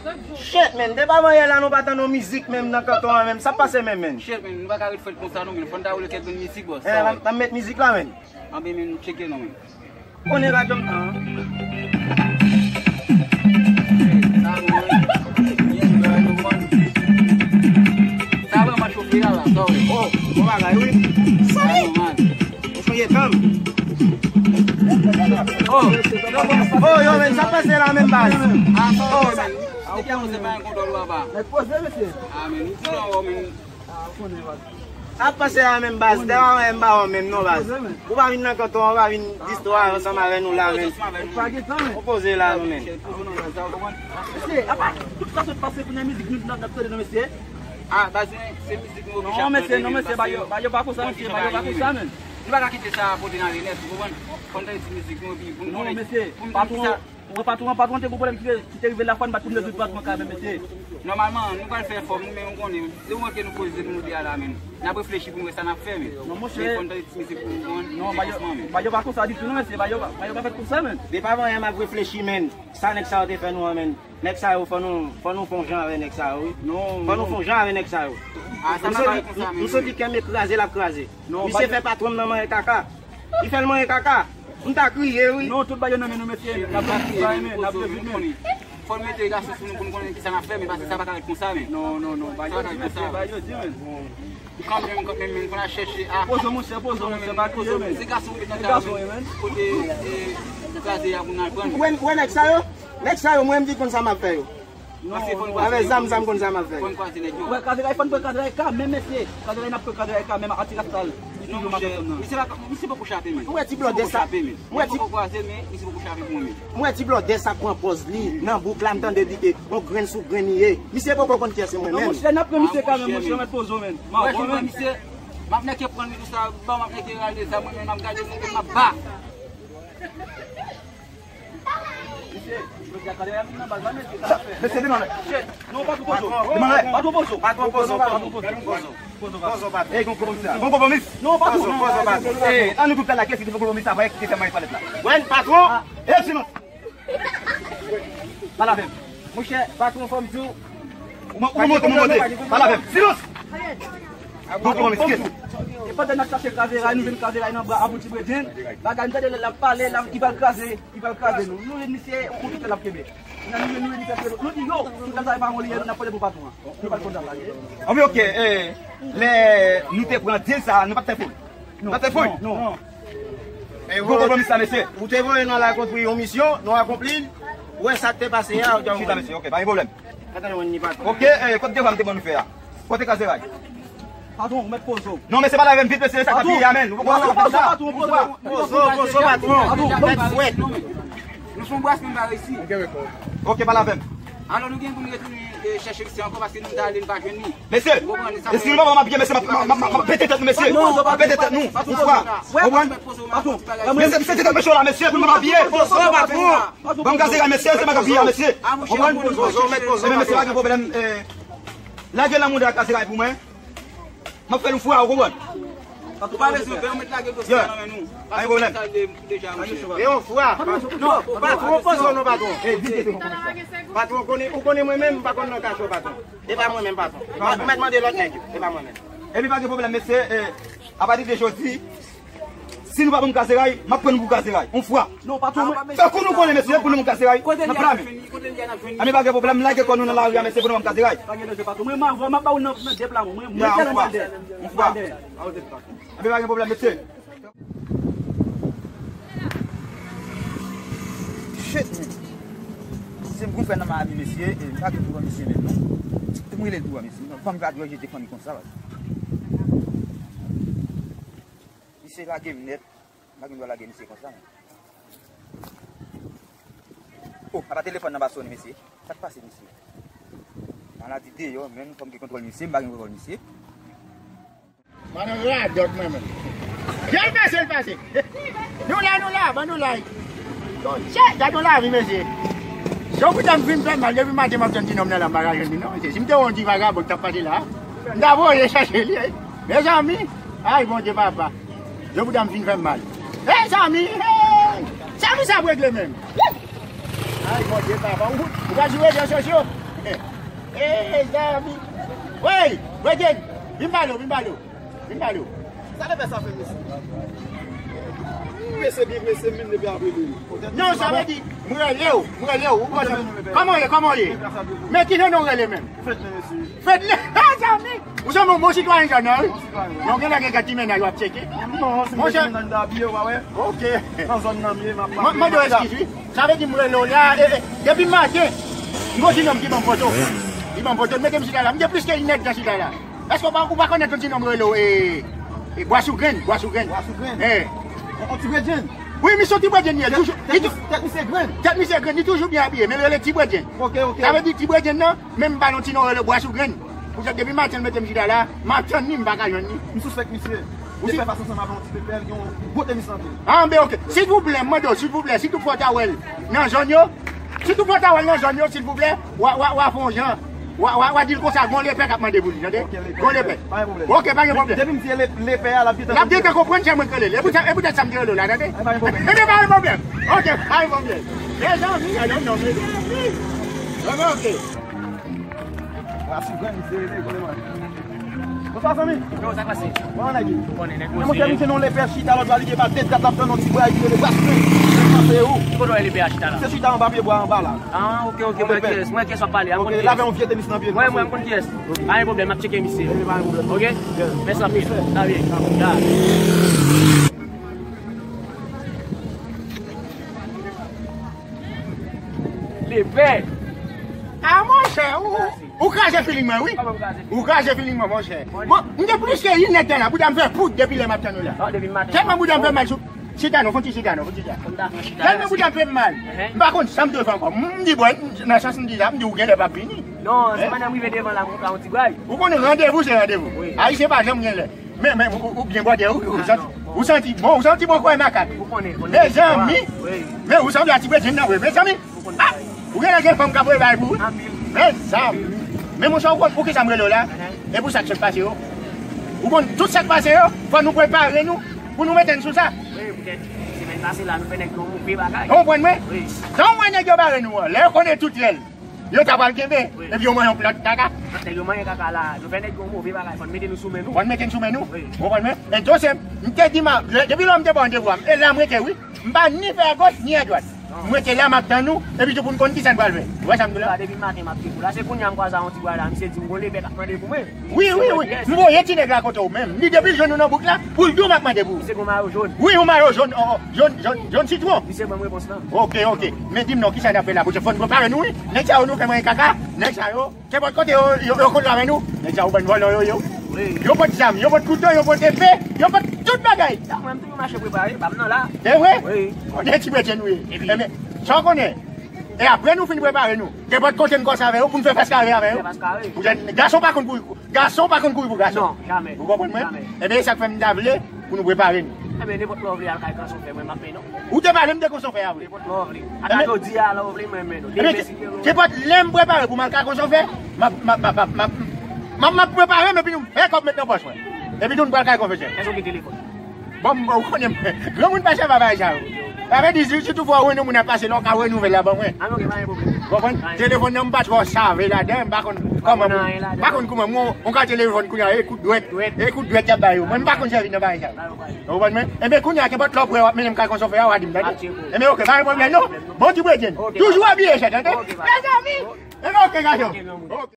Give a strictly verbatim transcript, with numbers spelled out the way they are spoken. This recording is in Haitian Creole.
Shit, men, depi avan yè la nou pa tann yon mizik menm nan kanton an menm. Sa pase menm, men? Shit, men, nou pa ka ret fè l konsa non, men. Fò n ta woule kèk grenn mizik, bòs. Eh, n ap met mizik la, men. Anben, men, nou tcheke non, men. Konnen radyo m nan. Sa vrèman chofe la, la, sa vrè. Oh, bon bagay, wi. Sa vrèman. Ou sonje tan m. Oh, oh, yo, men, sa pase la menm, baz. Oh, men. Se ki a se pa yon kontwòl ou apa. Nèg poze, mesye. Ah, men, nou di non, men. Sa pase la menm, baz. Tè a menm ba ou menm non, baz. Ou pa vin nan kanton, ou pa vin istwa ansanm avè nou la, men. Ou poze la, nou, men. Mesye, apa tout sa sot pase pou nan mizik nou n ap tande non, mesye. Ah, baz, se mizik nou oblije ap tande. Non, mesye, non, mesye, ba yo, ba yo pa konsa, mesye, ba yo pa konsa, men. Nou pa ka kite sa pote nan jenès, ou konprann? Fò n tande ti mizik nou, epi pou nou konnen, mesye, pou nou konn ki sa. Ou wè patwon an, patwon an te gon pwoblèm ki te, ki te rive la fwa n pa t konn rezoud patwon an kanmenm, mesye. Nòmalman, nou pral fè fòm, nou, men nou konnen, se moman ke nou poze pou nou de a la, men. N ap reflechi pou nou wè sa n ap fè, men. Non, monchè. Men fò n tande ti mizik pou nou konn, non, ba yo, men. Ba yo pa konsa ditou, non, mesye, ba yo, ba yo pa fèt konsa, men. Depi avan yè m ap reflechi, men. Sa nèg sa yo te fè nou an, men. Nèg sa yo, fò nou, fò nou fè yon jan avè nèg sa yo, wi. Non, fò nou fè yon jan avè nèg sa yo. Ah, sa m pa konsa, men. M santi kè m kraze, l ap kraze. Non, misye fè patwon m nan manyen kaka. Li fè l manyen kaka. M ta kriye, wi. Non, tout bagay nan men nou, mesye. N ap viv, men, n ap viv, men. Fò n mete gason sou nou pou nou konnen ki sa n ap fè, men, paske sa pa ka ret konsa, men. Non, non, non, ba yo di, mesye, ba yo di, men. Kanmenm, kanmenm, men, fò n al chèche a. Poze, monchè, poze, monchè, pa kriye, men. Se gason ki nan kay, men. Kote, eh, kraze a pou n al pran, men. Ou wè, ou wè nèg sa yo? Nèg sa yo, mwen, m di konn sa m ap fè yo. Avèk zam, zam konn sa m ap fè. Fò n kwaze nèg yo. Wè, Kazeray, fò n pran Kazeray kanmenm, mesye. Kazeray, n ap pran Kazeray kanmenm, anti rasta l. Li toujou mache ansanm nan. Misye pa, misye poko chape, men. Mwen ti blòdè sa. Mwen ti poko kwaze, men misye poko chape pou mwen, men. Mwen ti blòdè sa pran pòz li nan bouk la, m tande li ke yon grenn sou grenn li ye. Misye poko konn kiyès se mwen menm. Non, monchè, n ap pran misye kanmenm, monchè, mèt poze w, men. Wè, jan mwen misye, m ap nèke pran li konsa, ban m ap nèke rale zam, mwen menm, m ap gade, mwen menm, m ap ba. Mesye, jodi a, Kazeray ap vin nan baz la, mesye, sa ap fè. Mesye, demann. Non, patwon poze w. Demann. Patwon poze w. Patwon poze w. Patwon poze w. Poze w. Poze w, patwon. Ey, gon konpwomis la. Gon konpwomis. Non, patwon. Poze w, patwon. Ey, ann nou tout la lakè, si te fè konpwomis la, pa kite fè mwen pale la. Wen, patwon. Ah, ey, silans. Pale avè m. Monchè, patwon, fò m di w. Ou monte, ou monte. Pale avè m. Silans. Gon konpwomis, kiyès ou? E pandan n ap chache Kazeray, nou jwenn Kazeray nan bra Abou Ti Bredin. Bagay, m tande lè l ap pale, l ap, li pral kraze, li pral kraze nou. Nou jwenn misye, yon kout pye l ap kenbe. Nou jwenn, nou jwenn misye, nou di yo, tout sa e pa yon li ye, n ap pale pou patwon an. Nou pa t konn sa pale. Anben, ok, eh, lè nou te pran dil sa, nou pa t fè foul. Nou pa t fè foul. Non, non. Gon konpwomis la, mesye. Ou te voye nou al akonpli yon misyon, nou akonpli l. Ou wè sa k te pase a, ou te... Chita, mesye, ok, pa gen pwoblèm. Gade yon ni patwon. Ok, eh, kote devan m te ban nou fè a? Kote Kazeray? Patwon, ou mèt poze w. Non, mesye, pale avè m vit, mesye, sa k ap vini a, men. Ou poko sa, patwon, poze w. Poze w, poze w, patwon. Patwon, mèt fwèt. Nou fè yon bras, men n pa reyisi. Ok, pale avè m. Alò, nou gen pou nou retounen, eh, chèche misye ankò, paske nou t ale, nou pa jwenn li. Mesye, eskizman, m ap abiye, mesye, m ap, m ap, m ap, m ap pete tèt nou, mesye. M ap pete tèt nou. Ou fwa. Ou konprann? Mesye, mesye, tèt mwen cho la, mesye, pou m ap abiye. Ban m Kazeray, mesye, se m ap abiye, mesye. Ou konprann? Ebyen, mesye, pa gen pwoblèm, eh, lage lanmou de Kazeray pou mwen. M ap fè l yon fwa, ou konprann? Ou pa bezwen pè, ou mèt lage dosye a nan men nou. Pa gen pwoblèm. E yon fwa. Non, patwon, poze w non, patwon. Patwon, ou konnen, ou konnen mwen menm, m pa konn nan kacho, patwon. E pa mwen menm, patwon. Ou mèt mande lòt nèg yo, e pa mwen menm. Epi pa gen pwoblèm, mesye, eh, apati de jodi, si nou pa ban m Kazeray, m ap pran nou pou Kazeray. Yon fwa. Non, patwon, mwen... Tankou nou konnen, mesye, pou nou ban m Kazeray, n ap pran men. Anben, pa gen pwoblèm, lage kò nou nan lari a, mesye, pou nou ban m Kazeray. Pa gen danje, patwon. Mwen, m avè w, m ap ba w nan, nan dèp la, mwen. Mwen tèlman dèp. Yon fwa. Anben, pa gen pwoblèm, mesye. Shit, men. Se m gon fè nan Miami, mesye, e m pa gen pou misye menm, non. Te m rele l pou misye. Non, fanm pa dwe jete fanmi konsa, la. Misye lage m nèt. M pa gen dwa lage misye konsa, non. Oh, apa telefòn nan pa sonnen, mesye? Sa k pase, mesye? Maladi deyò, men fò m gen kontwòl misye, m pa gen kontwòl misye. Mwen nan radòt mwen menm. Jan l pase, l pase. Nou la, nou la, ban nou like. Bon, chè, gade yon lavi, mesye. Yon bouda m fin fè mal, depi maten m ap tann ti nonm nan la, m pa ka jwenn li non, mesye. Si m te wè yon ti vagabon k t ap pase la, m ta voye chèche li, wi. Mezanmi, ay, Bondye papa. Yon bouda m fin fè m mal. Hey, Samy, hey! Samy, sa ap regle menm. Ay, Bondye papa, ou, ou pa sou rezo sosyo? Eh, zanmi. Wey, Bredjen, vin pale w, vin pale w. Vin pale w. Sa lepè sa fè, mesye? M prese, byen prese, m menm depi apre li. Non, sa vle di, m rele w, m rele w, ou konn. Kòman w ye, kòman w ye? Men ki non w rele menm? Fedley, mesye. Fedley, zanmi! Ou se yon bon sitwayen, zanmi, wi. Bon sitwayen, wi. Non, gen lè gen gad ti mennaj w ap tcheke. Non, se mennaj m abiye, w pa wè. Ok. Nan zòn nan m ye, m ap. Mande w eskiz, wi. Sa vle di m rele w la, e, e, depi maten, m gon ti nonm ki ban m foto. Li ban m foto, li mete m chita la. M gen plis ke inèdtan chita la. Èske w pa, ou pa konèt yon ti nonm rele w, e, e, Bwa sou grenn, Bwa sou grenn? Bwa sou grenn. Eh. On, on ti Bredjen? Wi, misye ti Bredjen, li toujou, tèt misye grenn. Tèt misye grenn, li toujou byen abiye, men l rele ti Bredjen. Ok, ok. Sa vle di ti Bredjen nan, men m ba l yon ti non rele Bwa sou grenn. Poutèt depi maten l mete m chita la, m ap tann li, m pa ka jwenn li. M sispèk misye. Ou te fè fas ansanm avè yon ti pepè, li gen yon gwo tenis nan pye. Ah, ben ok. Silvouplè, m mande w, silvouplè, si toutfwa w ta wè l nan zòn yo, si toutfwa w ta wè l nan zòn yo, silvouplè, w a, w a, w a fè yon jan, w a, w a, w a di l konsa, gon lepè k ap mande pou li, tande? Ok, lepè. Gon lepè. Pa gen pwoblèm. Ok, pa gen pwoblèm. Depi m di l lepè a, l ap gentan konprann. L ap gentan konprann se mwen k rele l. E poutèt, e poutèt sa m te rele w la, tande? Pa gen pwoblèm. Tande, pa gen pwoblèm. Ok, pa gen pwoblèm. Mezanmi, gade yon nonm, mezanmi. Vrèman, ok. Bwa sou grenn, se rele, gwo lemon. Bonswa, zanmi. Yo, sa k pase? Kòman nèg yo? Ou konnen, nèg yo. Monchè, misye nan lepè chita lòt bò, li gen pa de dat l ap tann yon ti bwa, li rele Bwa sou grenn. Mwen panse ou. Ki kote w rele lepè a chita la? Misye chita anba pye bwa anba la. Ah, ok, ok, mwen kiyès, mwen kiyès w ap pale a, mwen konn kiyès. L avè yon vye tenis nan pye l. Mwen, mwen, mwen konn kiyès. Pa gen pwoblèm, n ap tcheke misye. Ok, pa gen pwoblèm. Ok? Mèsi anpil. Ta byen. Ta. Lepè. Ah, monchè, ou, ou kraze feeling mwen, wi. Kòman m kraze feeling? Ou kraze feeling mwen, monchè. Bon, m gen plis ke inèdtan la, bouda m fè poud depi lè m ap tann ou la. Non, depi maten. Tèlman bouda m fè mal sou, chita non, fon ti chita non, fon ti chita. Tèlman bouda m fè mal. M pa konn sa m dwe fè ankò. M di, bon, nan sans m di sa, m di ou genlè p ap vini. Non, se pandan m rive devan la, m konn fè yon ti bway. Ou konnen randevou se randevou. Ayisyen pa janm gen lè. Men, men, ou, ou byen bwè, ou, ou santi, ou santi bon, ou santi bon kwè makak. Ou konnen, konnen. Mezanmi, men ou sanble a ti Bredjen nan vre, mezanmi. Ah, ou genlè gen fanm k ap voye bagay pou ou. Mezanmi. Men monchè, ou konn poukisa m rele w la? E pou sa k sot pase yo. Ou konn tout sa k pase yo, fò nou prepare nou pou nou mete n sou sa. Wi, poutèt semèn pase la, nou fè nèg yo move bagay. Ou konprann mwen? Wi. Jan w wè nèg yo bare nou an, lè yo konnen tout rèl. Yo ta pral kenbe, epi yo manyen yon plòt kaka. Nèg yo manyen kaka la, nou fè nèg yo move bagay, fò n mete nou sou men nou. Fò n mete n sou men nou. Wi. Ou konprann mwen? E dosye, m te di ma, depi lè m te ba w randevou a, e la m rete wi. M pa ni fè agoch, ni adwat. M rete la, m ap tann ou, epi tou pou n konn kisa n pral fè. Ou wè sa m di w la? Depi maten m ap tcheke w la, se kounye a m kwaze a yon ti bwa la, misye di m gon lepè k ap mande pou mwen. Wi, wi, wi. M voye ti nèg la kote w menm. Li depi l jwenn ou nan bouk la, pou l di w m ap mande pou ou. Misye gon mayo jòn. Wi, yon mayo jòn, o, o, jòn, jòn, jòn sitwon. Misye ban m repons lan. Ok, ok. Men di m non, kisa n ap fè la? Poutèt fò n prepare nou, wi. Nèg sa yo nou fè manyen kaka. Nèg sa yo, kenpòt kote yo, yo, yo konn la men nou. Nèg sa yo bann vòlò yo ye. Wi. Yo pot zam, yo pot kouto, yo pot epe, yo pot tout bagay. Sa mwen m toujou mache prepare, pa m nan la. Se vre? Wi. Konnen ti bretye nou ye. Ebyen, sa w konnen. E apre nou fin prepare nou, kenpòt kote n kòse avè yo pou n fè fas kare avè yo. Fè fas kare. Poutèt gason pa konn kouri, gason pa konn kouri pou gason. Non, jamè. Ou konprann mwen? Jamè. Ebyen, e sa k fè m ta vle pou nou prepare nou. Ebyen, nenpòt lè w vle al kay Konsofè, mwen m ap mennen w. Ou te pale m de Konsofè a vre. Nenpòt lè w vle. Ata jodi a la w vle mwen mennen w. Ebyen, kenpòt lè m prepare pou m al kay Konsofè, m ap, m ap, m ap, m ap, m ap, m ap, m ap prepare m epi nou fè kòb met nan pòch mwen. Epi tou nou pral kay konfesè. Èske w gen telefòn? Bon, bon, ou konnen, granmoun pa chèf a bagay sa yo. Sa vle di, si, si toutfwa w wè yon moun ap pase la, w ka renouvèl la ban mwen. Ah, ok, pa gen pwoblèm. Konprann? Telefòn nan, m pa twò save ladan, m pa konn kòman, m pa konn kòman, m, on ka telefòn kounye a, e kout dwèt. Dwèt. E kout dwèt y ap ba yo. Mwen, m pa konn sèvi nan bagay sa yo. Ou konprann mwen? Enben, kounye a, kenpòt lè w prè, w ap mennen m kay Konsofè a, w a di m, tande? Enben, ok, pa gen pwoblèm, non. Bon ti bredjenn. Toujou abiye, chè, tande? Mezanmi! Enben, ok, gason. Ok.